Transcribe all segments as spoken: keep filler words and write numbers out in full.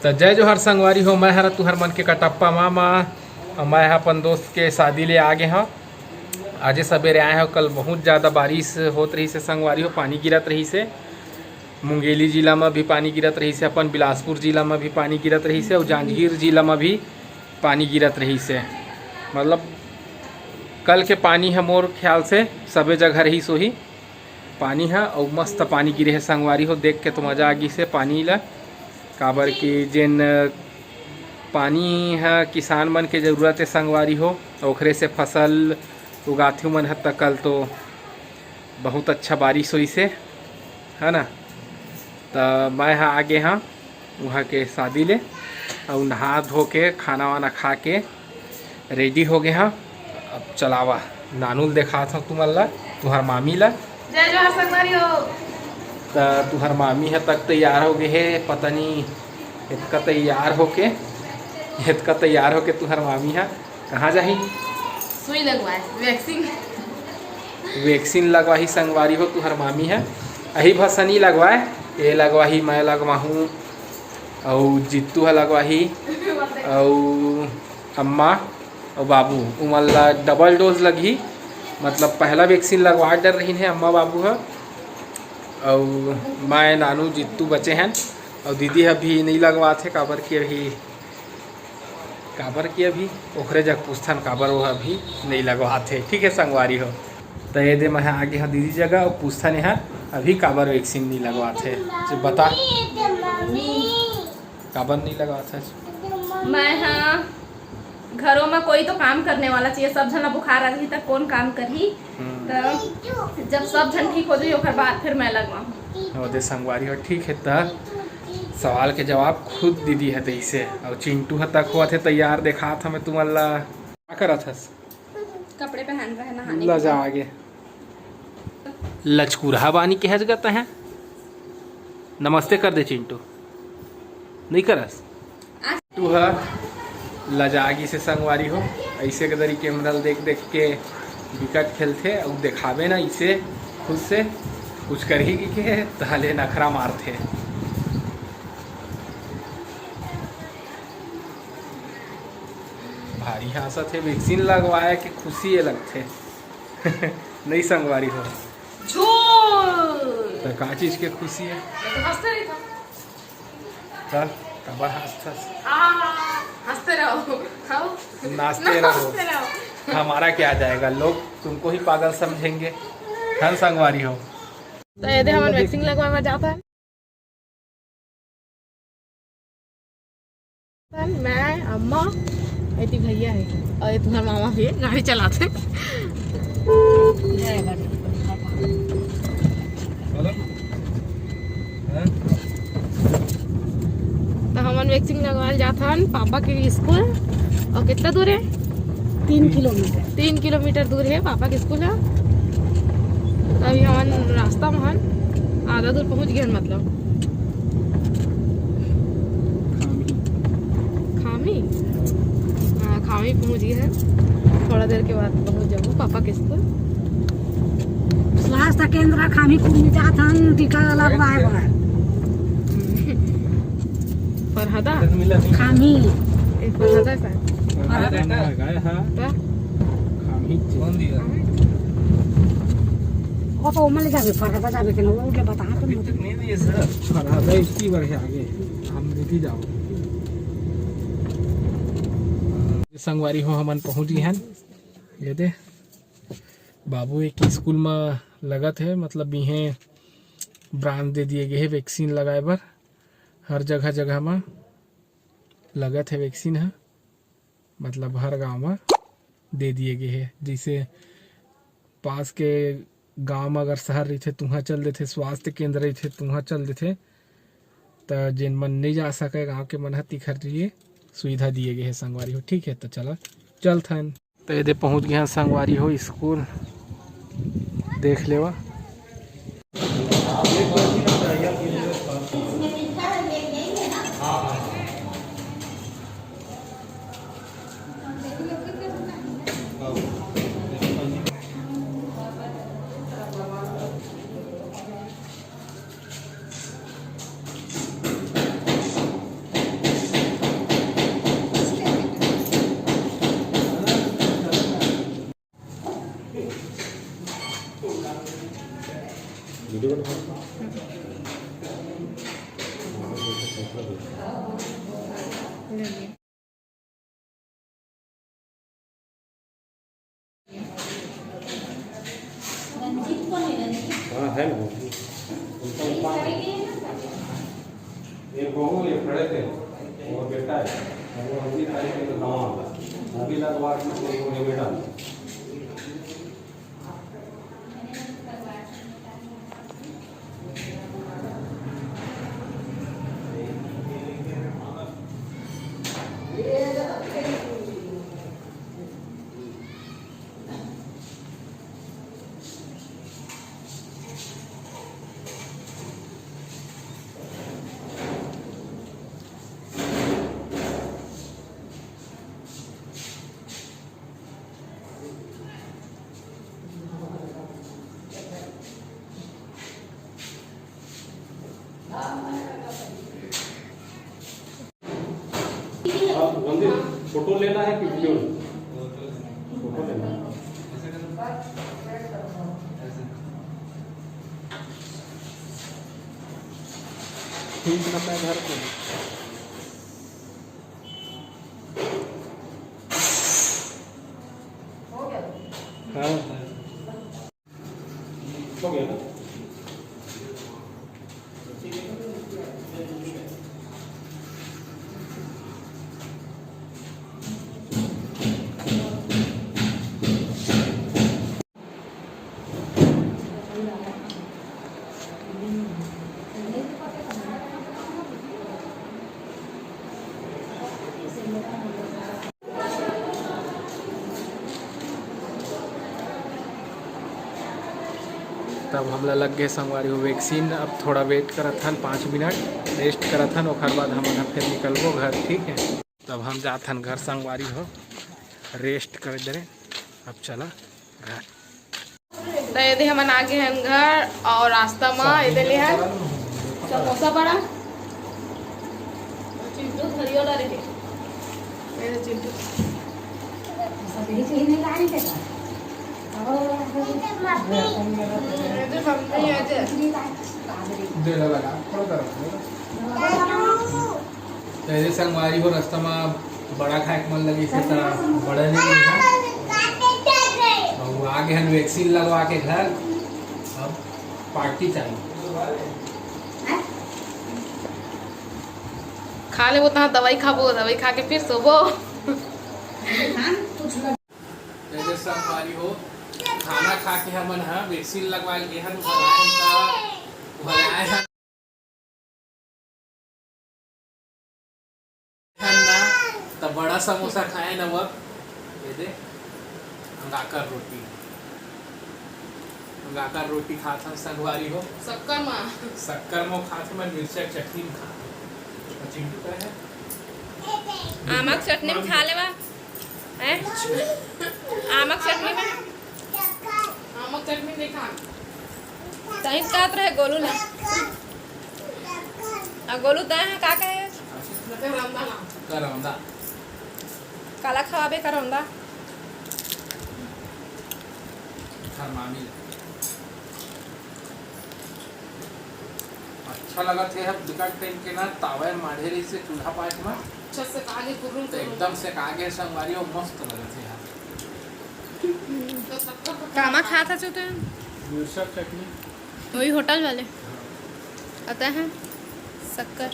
त जय जोहार संगवारी हो, मैं हरा तुहर मन के कटप्पा मामा। अ, मैं ह अपन दोस्त के शादी ले आ गे हव। आजे सबेरे आए हव, कल बहुत ज़्यादा बारिश होत रहिस हे संगवारी हो, पानी गिरत रहिस हे। मुंगेली जिला म भी पानी गिरत रहिस हे, अपन बिलासपुर जिला म भी पानी गिरत रहिस हे, अउ जांजगीर जिला म भी पानी गिरत रहिस हे। मतलब कल के पानी ह मोर ख्याल से सबे जगह रहिस होही। पानी ह अउ मस्त पानी गिरे हे संगवारी हो, देख के तो मजा आ गिस हे पानी ल। काबर कि जेन पानी ह किसान मन के जरूरत हे संगवारी हो, ओखरे से फसल उगाथे उमन ह। त कल तो बहुत अच्छा बारिश होइस हे, है ना। त मैं ह आ गे हव उहाँ के शादी ले, अउ नहा धो के, खाना वाना खा के ready हो गे हव। अब चलावा, नानू ल देखात हव तुमन ला, तुहर मामी ला। जय जोहार संगवारी हो। त तुहर मामी ह तक तैयार हो गे हे, पता नहीं एतका तैयार होके, एतका तैयार होके तुहर मामी ह कहाँ जाही? सुई लगवाए, vaccine। Vaccine लगवाही संगवारी हो तुहर मामी ह। अही भर सनी लगवाए, ए लगवाही, मैं लगवाहूँ, अउ जित्तू ह लगवाही, अउ अम्मा अउ बाबू, उमन ला double dose लगही। मतलब पहला vaccine लगवा डर रहिन हे अम्मा बाबू ह, अउ मैं, नानू, जित्तू बचे हन, अउ दीदी ह भी नइ लगवात हे, काबर कि अभी काबर कि अभी ओखरे जग पूछथन, काबर वो अभी नइ लगवात हे। ठीक है संगवारी हो, त ये दे मैं आगे हव दीदी जगह, अउ पूछथन यहाँ अभी काबर vaccine नइ लगवात हे। जे बता, काबर नइ लगवात हे? मैं हाँ, घरों में कोई तो काम करने वाला चाहिए, सब झन ला बुखार आ रही त कौन काम करही? हम्म। त जब सब झन ठीक हो जाही, ओकर बाद फिर मैं लगवाहूँ। ओदे संगवारी हो, ठीक है, त सवाल के जवाब खुद दीदी ह देइसे। अउ चिंटू ह तक होवत हे तैयार, देखात हमें तुमन ला। का करत हस? कपड़े पहन रहे नहाने के लजा लिए। आगे। लचकुरहा बानी के हज गत है। नमस्ते कर दे चिंटू। नहीं करस? तू ह लजा गिस हे संगवारी हो, ऐसे के दरी कैमरा ल देख देख के बिकट खेलथे, अउ देखाबे ना इसे खुद से कुछ करही कि के, तहले नखरा मारथे। भारी हाँसत हे, vaccine लगवाए के खुशी ये लगथे। नहीं संगवारी हो। झूठ। त का चीज के खुशी है? मैं तो हंसते रही था। त काबर हंसथस? आ, हंसते रहो। खाओ। नाचते रहो। नाचते रहो। हमारा क्या जाएगा, लोग तुमको ही पागल समझेंगे। धन संगवारी हो। त ये दे हमन vaccine लगवाए बर जात हन। मैं, अम्मा, एती भैया है और ये तुम्हारा मामा भी है, गाड़ी चलाते। तो हमन vaccine लगवाल जात हन पापा के स्कूल। और कितना दूर है? तीन किलोमीटर। तीन किलोमीटर दूर है पापा के स्कूल है। तो अभी हमन रास्ता में हन, आधा दूर पहुंच गए हन, मतलब खामी। खामी। हाँ, खामी पहुंच गए हन। थोड़ा देर के बाद पहुंच जाऊँ पापा के स्कूल। स्वास्थ्य केंद्र खामी कुर्मी जात हन टीका लगवाए बर। फरहदा? खामी। ए, फरहदा का? फरहदा। हाँ। त? खामी। कौन दिया? वो तो ओमन ले जाबे, फरहदा जाबे के ना, वो के बता तो अभी तक नहीं दिए सर। फरहदा इतनी बार है आगे, हम देती जाओ। संगवारी हो, हमन पहुंच गए हैं। ये दे, बाबू एक स्कूल में लगत है, मतलब इहें branch दे दिए गए है vaccine लगाए बर। हर जगह जगह में लगत है vaccine ह, मतलब हर गांव में दे दिए गए है। जैसे पास के गांव में अगर शहर रहिथे, तुहां चल देथे, स्वास्थ्य केंद्र रहिथे, तुहां चल देथे। त जेन मन नहीं जा सके गांव के मन ह, तिखर लिए सुविधा दिए गए है संगवारी हो। ठीक है, त चला चलथन। त एदे पहुंच गए हैं संगवारी हो स्कूल, देख लेवा। हाँ, है ना। उनका ऊपर है। ये बहू, ये खड़े थे, वो बेटा है, वो रंजीत भाई के तो दामाद है। वो भी लगवा के, वो, वो बेटा। आप मंदिर फोटो लेना है कि वीडियो? फोटो लेना है। ठीक ना, मैं घर पे हूँ। हाँ, हाँ। हो गया ना? तब हमला लग गए संगवारी हो वैक्सीन। अब थोड़ा वेट करत हन, पाँच मिनट रेस्ट करत हन, ओकर बाद हमन ह फिर निकलबो घर, ठीक है। तब हम जात हन घर संगवारी हो, रेस्ट कर दे रहे। अब चला घर। तो ये दे हमन आ गए हन घर और रास्ता में ये दे ले हन समोसा बड़ा। चिंटू धरियो ला रे। ये दे चिंटू। ये दे मम्मी, ये दे। दे ला लगा, थोड़ा सा रख दे। तो ये संगवारी हो, रास्ता में बड़ा खाए के मन लगी से, तो बड़ा नहीं मिला। और वो आ गए हन वैक्सीन लगवा के घर। अब पार्टी चालू। खा लेबो, तहाँ दवाई खाबो, दवाई खा के फिर सोबो। जैसे संगवारी हो, खाना खा के हमन ह वैक्सीन लगवा के हन, घर आए हन त, घर आए हन। खाना, त बड़ा समोसा खाए न वो, ये दे, अंगाकर रोटी, अंगाकर रोटी खात हन संगवारी हो। शक्कर मा। शक्कर मा खात हन, मिर्चा के चटनी में खात हन। और चिंटू का है? आमा के चटनी में खा लेवा। हैं? आमा के चटनी में? आमा के चटनी नहीं खा। तहीं कहत रहे गोलू ना। आ गोलू तैं ह का कहे? करौंदा ना। करौंदा। काला खवाबे करौंदा। थर्मामील। अच्छा लगत हे। अब बिकट टाइम के ना तावा माढ़े रहिसे चूल्हा पास में। अच्छा से काली कुरुम तो कुरुम। एकदम से कागे संगवारी हो, मस्त लगत हे यार। तो शक्कर तो कामा खात हस तैं? मिर्चा चटनी। वही होटल वाले। अउ तैं ह शक्कर।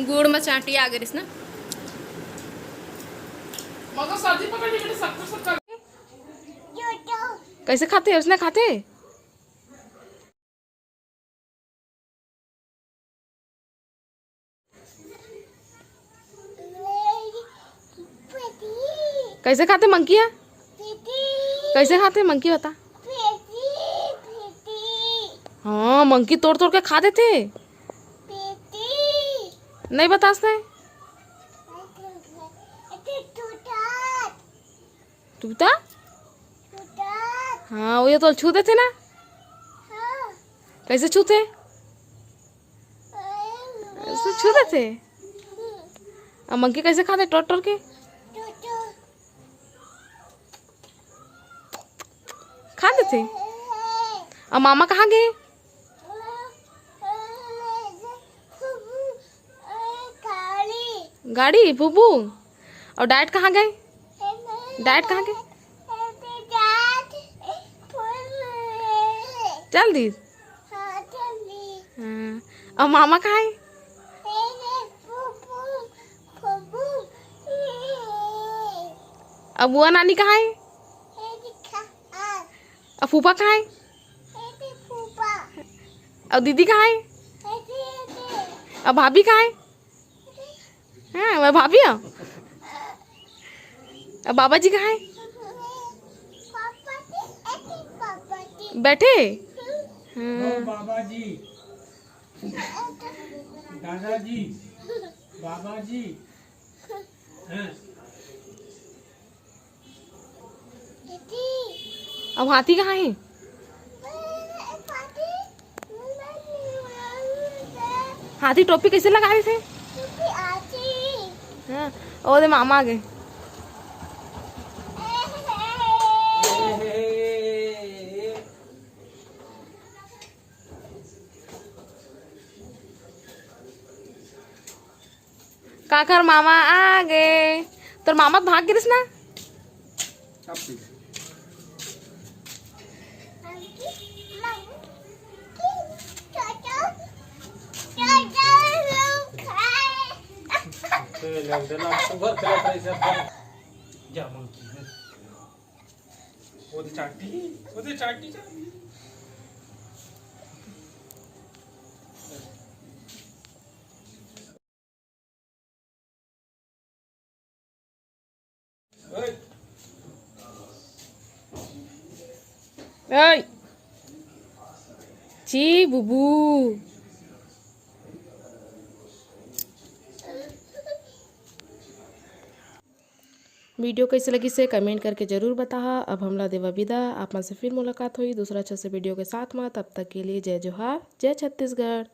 गुड़ में चांटी आ गइस ना। मगर सर्दी पकड़ ली, मैंने शक्कर शक्कर। कैसे खाथे? उसने खाथे? कैसे खाथे मंकी ह? कैसे खाथे मंकी, बता। हाँ, मंकी तोड़ तोड़ के खा देथे। नहीं बतास तैं। तूता? हाँ, वो ये तो छू देथे ना। कैसे छूथे? ऐसे छू देथे। अब मंकी कैसे खाथे? टोर टोर के खा देथे। अब मामा कहाँ गए? गाड़ी, बुबू। अउ डाइट कहाँ गए? डाइट कहाँ गए? चल दी। हाँ। अउ मामा कहाँ हे? अउ बुआ नानी कहाँ हे? अउ फूफा कहाँ हे? अउ दीदी कहाँ हे? अउ भाभी कहाँ हे? हाँ, मैं भाभी हूँ। अउ बाबा जी कहाँ हे? बैठे? हाँ। बाबा जी, दादाजी, बाबा जी। हाँ। अउ हाथी कहाँ हे? हाथी टोपी कइसे लगा देथे? हाँ, ओ दे मामा आ गे। काकर मामा आ गे। तोर मामा तो भाग गिरिस ना। जा मंकी, वो तो चाटी, वो तो चाटी, चाटी। ओए। छी बुबू। वीडियो कइसे लगिस हे, कमेंट करके जरूर बताहा। अब हमला देवा विदा, आप मन से फिर मुलाकात होही दूसरा अच्छा से वीडियो के साथ में। तब तक के लिए जय जोहार, जय छत्तीसगढ़।